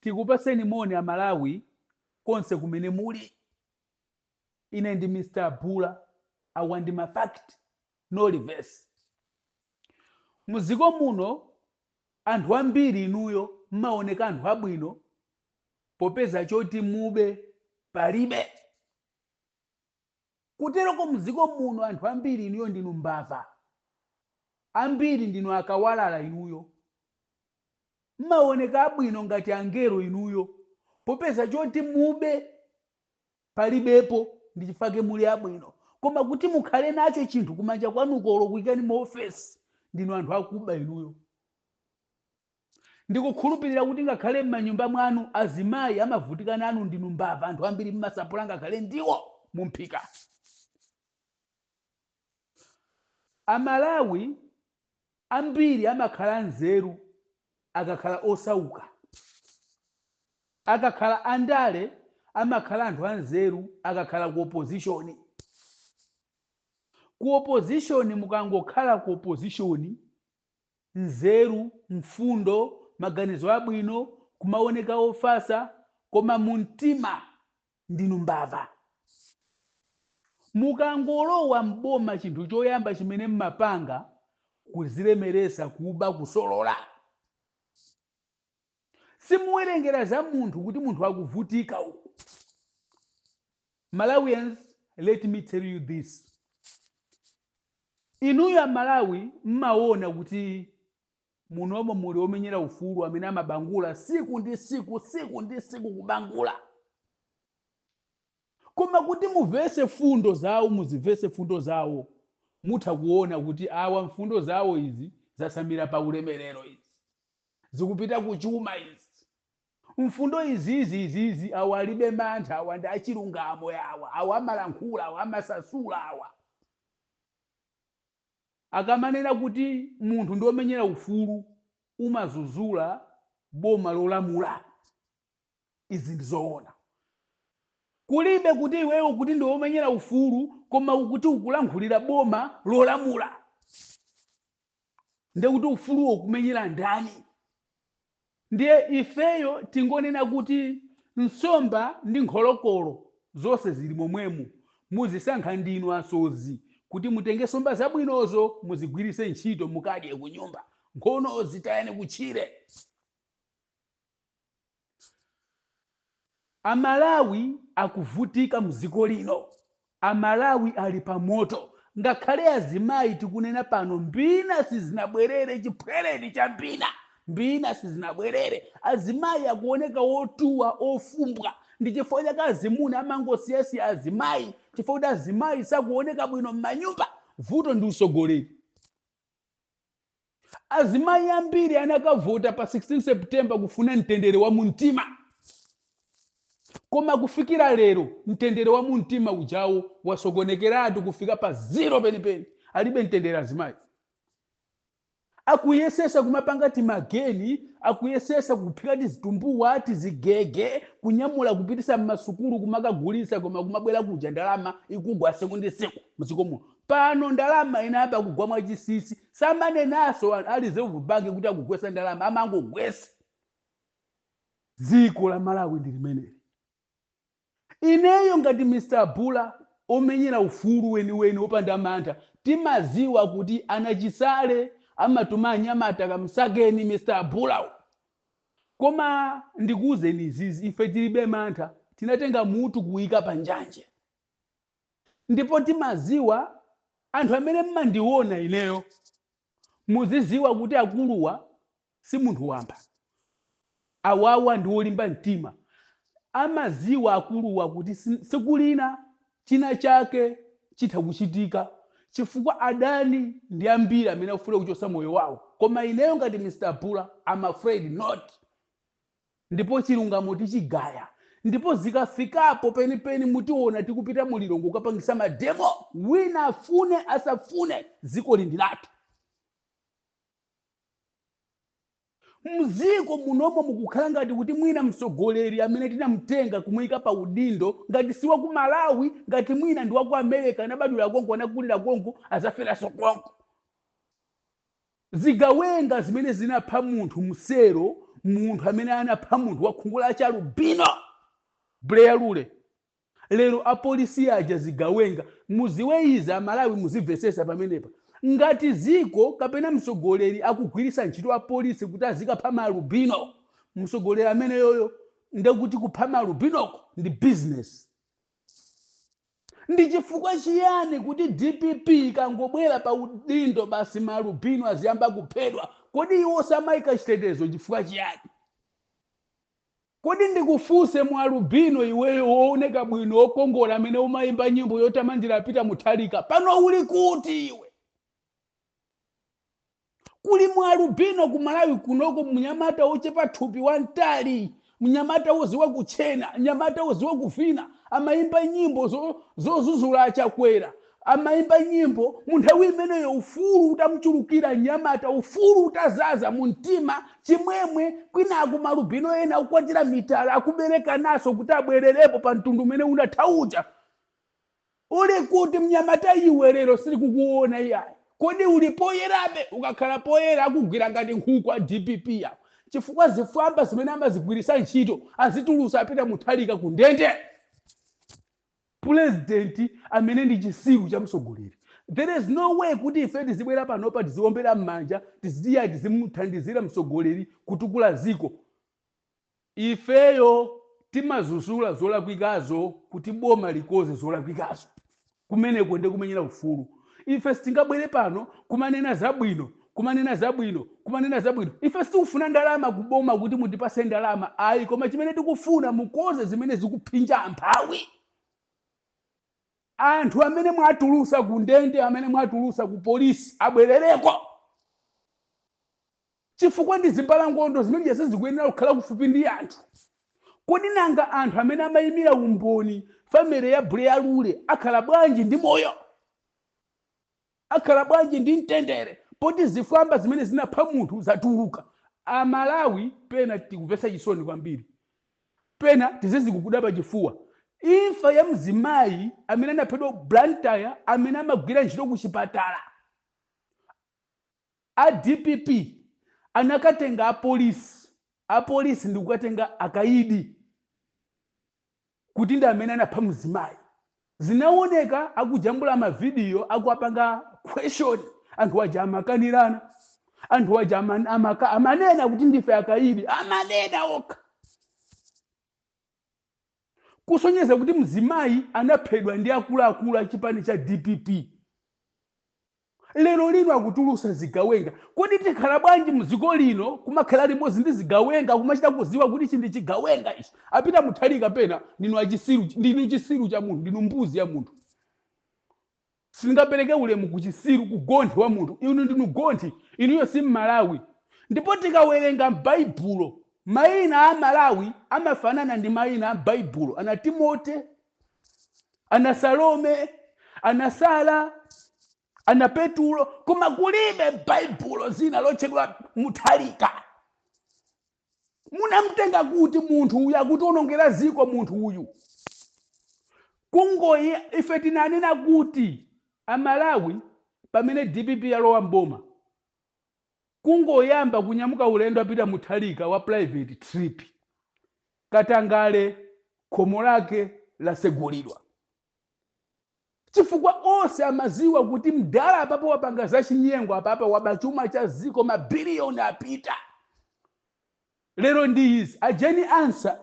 Tikupaseni moni Amalawi konse kumene muli. Ine ndi Mr. Bula, awa ndi ma fact, no reverse. Muziko muno anthu ambiri inuyo mmaoneka anthu abwino popeza choti mube palibe. Kuteroko mdziko muno anthu ambiri inuyo ndinu mbava. Ambiri ndinu akawalala inuyo. Mmaoneka abwino ngati angelo inuyo popeza choti mube palibepo ndi chifukwa muli abwino. Koma kuti mukhale nacho chinthu kumanja kwanuko olo kuikani mu ofesi ndinu anthu akuba inuyo. Ndikukhulupirira kuti ngakhale m'manyumba mwanu azimayi amavutika nanu ndinu mbava anthu ambiri mmasapula ngakhale ndiwo mumphika. Amalawi ambiri amakhala anzeru akakhala osauka. Akakhala andale amakhala anthu anzeru akakhala ku opposition. Ku opposition mukangokhala ku opposition nzeru, mfundo, maganizo abwino, kumaoneka ofasa koma mumtima ndinu mbava. Mukangolowa m'boma chinthu choyamba chimene mmapanga kuzilemeresa, kuba, kusolola. Simuwerengera za munthu kuti munthu akuvutika uku. Malawians, let me tell you this. Inuyo Amalawi mmaona kuti munomo muli omenyera ufulu amene amabangula siku ndi siku, siku ndi siku kubangula. Koma kuti muvese fundo zawo, muzivese fundo zawo, mutha kuona kuti awa mfundo zawo izi zasamira pa ulemerero izi. Zikupita kuchuma izi. Mfundo izizi izizi awa alibe mantha, awa ndi achilungamo awa, awa amalankhula, awa amasasula awa. Akamanena kuti munthu ndi omenyera ufulu umazuzula boma lolamula. Izi ndi zoona. Kulibe kuti iweyo kuti ndi omenyera ufulu koma ukuti ukulankhulira boma lolamula. Ndiye kuti ufuluwo ukumenyera ndani? Ndiye ifeyo tingonena kuti nsomba ndi nkholokolo zonse zili momwemu. Muzisankha ndinu asozi kuti mutenge nsomba zabwinozo muzigwiritse ntchito mukadye kunyumba. Nkhono zitayeni kutchire. Amalawi akuvutika mdziko lino. Amalawi ali pa moto. Ngakhale azimayi tikunena pano mbina sizinabwerere chiphwereni cha mbina. Mbina sizinabwerere. Azimayi akuoneka otuwa, ofumbwa. Ndi chifukwa chake azimuna amangosiyasiya azimayi chifukwa kuti azimayi sakuoneka bwino m'manyumba. Vuto ndi usogoleri. Azimayi ambiri anakavota pa 16 September kufuna mtendere wa mumtima. Koma kufikira lero mtendere wa mumtima ujawo wasokonekeratu kufika pa zero penipeni. Alibe mtendere azimayi. Akuyesesa kumapanga timageni, akuyesesa kuphika tizitumbuwa, tizigege, kunyamula kupitisa mmasukulu kumakagulisa koma kumabwera kuja ndalama ikugwa siku ndi siku mdziko muno. Pano ndalama inayamba kugwa mwachisisi, samanenaso a Reserve Bank kuti akugwesa ndalama, amangogwesa. Dziko la Malawi ndi limeneli. Ineyo ngati Mr. Bula omenyera ufulu weniweni wopanda mantha, timaziwa kuti anachisale amatuma anyamata kamsakeni Mr. Bula. Koma ndikuwuzeni izizi, ife tilibe mantha, tinatenga mutu kuyika pa njanje. Ndipo timaziwa anthu amene mmandiona ineyo, muziziwa kuti akuluwa si munthu wamba. Awawa ndi olimba mtima. Amaziwa akuluwa kuti tsiku lina china chake chitha kuchitika chifukwa adani ndi ambiri amene akufuna kuchosa moyo wawo. Koma ineyo ngati Mr. Bula, I'm afraid not. Ndipo chilungamo tichigaya. Ndipo zikafikapo penipeni mutiona tikupita mu Lilongwe kukapangisa ma demo. Wina afune asafune dzikoli ndi lathu. Mdziko munomo mukukhala ngati kuti mwina mtsogoleri amene tinamutenga kumuyika pa udindo ngati si waku Malawi, ngati mwina ndi waku America, anabadwira konko, anakulira konko, azaferanso konko. Zigawenga zimene zinapha munthu msero Munthu amene anapha munthu wa khungu la chalubino, Buleya Lule, lero apolisi aja zigawenga. Muziwe izi, Amalawi, muzimvesesa pamenepa. Ngati ziko kapena mtsogoleri akugwirisa ntchito apolisi kuti azikapha malubino, mtsogoleri amene yoyo ndekuti kupha malubinoko ndi business. Ndi chifukwa chiyani kuti DPP ikangobwera pa udindo, basi, malubino aziyamba kuphedwa? Kodi iwo samayika chitetezo chifukwa chiyani? Kodi ndikufunse, mwalubino iweyo wooneka bwino, wokongola, amene umayimba nyimbo yotamandira Peter Mutharika, pano uli kuti iwe? Kuli mwalubino ku Malawi kunoko, mnyamata wochepa thupi, wamtali, mnyamata woziwa kuchena, mnyamata woziwa kuvina, amayimba nyimbo zozuzula Achakwera, amayimba nyimbo mu nthawi imeneyo ufulu utamuchulukira mnyamata, ufulu utazaza mu mtima, chimwemwe. Kwinaku malubino ena akukwatira mitala, akubereka naso kuti abwererepo pa mtundu umene unathauja. Uli kuti mnyamata iwe? Lero sili kukuona iyayi. Kodi uli poyerabe? Ukakhala poyera akugwira ngati nkhuku a DPP yawo, chifukwa zifwamba zimene amazigwirisa ntchito azitulusa apita Mutharika ku ndende. Purezidenti amene ndi chisiru cha mtsogoleri. There is no way kuti ife tizibwera panopa, tiziombera m'manja, tizitiya tizimuthandizira mtsogoleri kutukula ziko. Ifeyo timazuzula zolakwikazo kuti boma likoze zolakwikazo. Kumeneko ndi kumenyera ufulu. Ife sitingabwere pano kumanena zabwino, kumanena zabwino, kumanena zabwino. Ife sitikufuna ndalama kuboma kuti mutipase ndalama, ayi, koma chimene tikufuna, mukoze zimene zikuphinja amphawi. Anthu amene mwatulusa ku ndende, amene mwatulusa ku polisi, abwerereko, chifukwa ndi zimbalangondo zimene zikuyenera kukhala kufupi ndi anthu. Kodi nanga anthu amene amayimira umboni, family ya Buleya Lule, akhala bwanji ndi moyo? Akhala bwanji ndi mtendere poti zifwamba zimene zinapha munthu zatuluka? Amalawi, pena tikumvetsa chisoni kwambiri, pena tizizikukuda pachifuwa. Imfa ya mzimayi amene anaphedwa Blantyre, amene amagwira ntchito ku chipatala, a DPP anakatenga apolisi, apolisi ndikukatenga akaidi kuti ndi amene anapha mzimayi. Zinaoneka akujambula mavidiyo, akuapanga question anthu aja, amakanirana. Anthu aja amanena kuti ndife akaidi, amanena okha, kusonyeza kuti mzimayi anaphedwa ndi akuluakulu a chipani cha DPP. Lero lino akutulusa zigawenga. Kodi tikhala bwanji mdziko lino kumakhala limodzi ndi zigawenga, kumachita kuziwa kuti ichi ndi chigawenga ichi? Apita Mutharika, pena ndinu achisiru, ndinu chisiru cha munthu, ndinu mbuzi ya munthu. Sindingapereke ulemu ku chisiru, ku gonthi wa munthu. Inu ndinu gonthi, inuyo si Mmalawi. Ndipo tikawerenga m'Baibulo, mayina a Malawi amafanana ndi mayina a m'Baibulo: ana Timote, ana Salome, ana Sara, ana Petulo, koma kulibe Baibulo zina lotchedwa Mutharika. Munamtenga kuti munthu uyu akutionongera ziko? Munthu uyu kungoyi, ife tinanena kuti Amalawi, pamene DPP yalowa mboma, kungoyamba kunyamuka ulendo apita Mutharika wa private trip, katangale khomo lake lasegulidwa, chifukwa onse amaziwa kuti mdala apapo wapanga zachinyengo, apapa waba chuma cha ziko, mabiliyoni apita. Lero ndi izi, a Jane Ansah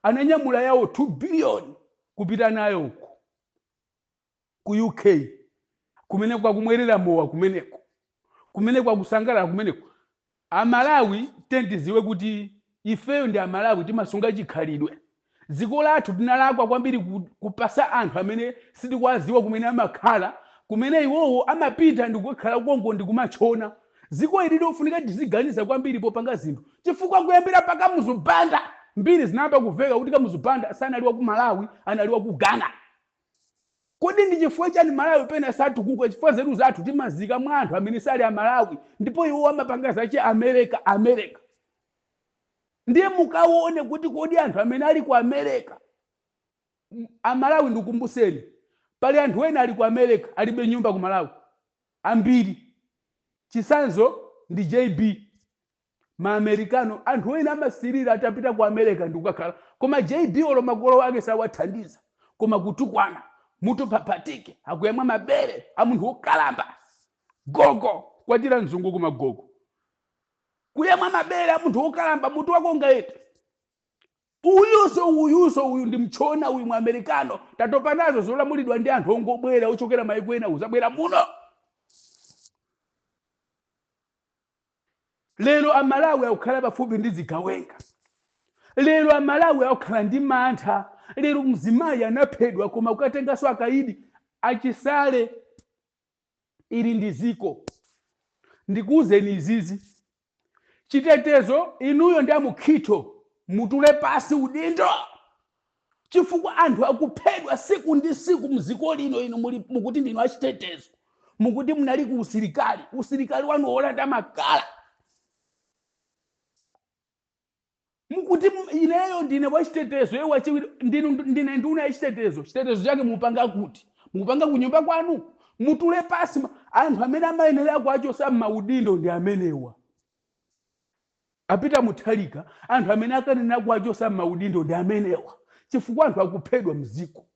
ananyamula yawo 2 biliyoni kupita nayo uku ku UK, kumene kwakumwerera mowa kumeneko, kumene kwakusangalala kumeneko. Amalawi, tendiziwe kuti ifeyo ndi Amalawi, timasunga chikhalidwe. Dziko lathu tinalakwa kwambiri kupasa anthu amene sitikuwaziwa kumene amakhala, kumene iwowo amapita ndikukakhala konko ndikumachona. Dziko ili lofunika tiziganiza kwambiri popanga zinthu, chifukwa kuyambira pa Kamuzu Banda, mbiri zinayamba kuveka kuti Kamuzu Banda sanali wa ku Malawi, anali wa ku Ghana. Kodi ndi chifukwa chani Malawi pena satukuka? Chifukwa zeru zathu timazika mwa anthu amene sali Amalawi, ndipo iwo amapanga zachi America America. Ndiye mukaone kuti kodi anthu amene ali ku America, Amalawi, ndikumbuseni, pali anthu ena ali ku America alibe nyumba ku Malawi, ambiri. Chisanzo ndi JB. Maamerikano, anthu ena amasirira atapita ku America ndikukakhala, koma JB olo makolo ake sawathandiza, koma kutukwana mutu phaphatike, akuyamwa mabere a munthu wokalamba, gogo kwatira mzungu kumagogo, kuyamwa mabere a munthu wokalamba, mutu wako ungaete. Uyuso, uyuso, uyu ndi mchona uyu, Muamerikano. Tatopa nazo zolamulidwa ndi anthu ongobwera ochokera maiko ena uzabwera muno. Lero Amalawi akukhala pafupi ndi zigawenga. Lero Amalawi akukhala ndi mantha. Lero mzimayi anaphedwa, koma kukatenganso akaidi achisale. Ili ndi ziko. Ndikuwuzeni izizi, chitetezo, inuyo ndi amukhito mutule pasi udindo, chifukwa anthu akuphedwa siku ndi siku mdziko lino. Inu muli mukuti ndinu achitetezo, mukuti munali ku usilikali, usilikali wanu wolanda makala. Mukuti ineyo ndine wachitetezo, iye wachiwiri ndinu, ndine nduna yachitetezo. Chitetezo chake mupanga kuti? Mupanga kunyumba kwanu? Mutule pasi. Anthu amene amayenera kuwachosa m'maudindo ndi amenewa, a Peter Mutharika. Anthu amene akanena kuwachosa m'maudindo ndi amenewa, chifukwa anthu akuphedwa mziko,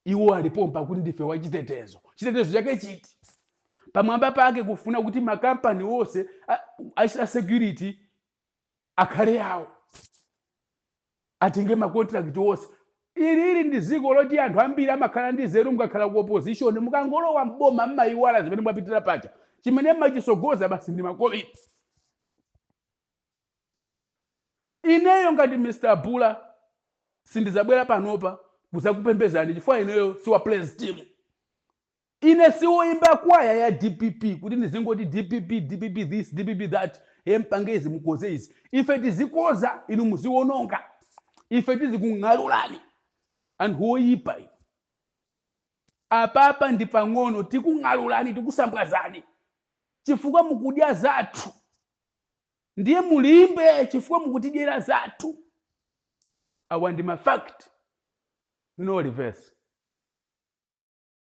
iwo alipompa kuti ndife wachitetezo. Chitetezo chake chiti? Pamwamba pake kufuna kuti makampani onse a security akhale yawo, atenge macontract onse. Ilili ndi dziko loti anthu ambiri amakhala ndi zeru. Mukakhala ku opposition, mukangolowa mboma mmayiwala zimene mwapitira paja. Chimene mmachisogoza basi ndi makobiri. Ineyo ngati Mr Bula sindizabwera panopa kuzakupembezani, chifukwa ineyo siwa praise team. Ine siwoimba kwaya ya DPP kuti ndizingoti DPP, DPP this, DPP that, ye mpange izi, mukoze izi. Ife tizikoza, inu muziwononga. Ife tizikung'alulani, anthu oyipa inu. Apapa ndi pang'ono, tikung'alulani, tikusambwazani chifukwa mukudya zathu. Ndiye mulimbe chifukwa mukutidyera zathu. Awa ndi ma fact, no reverse.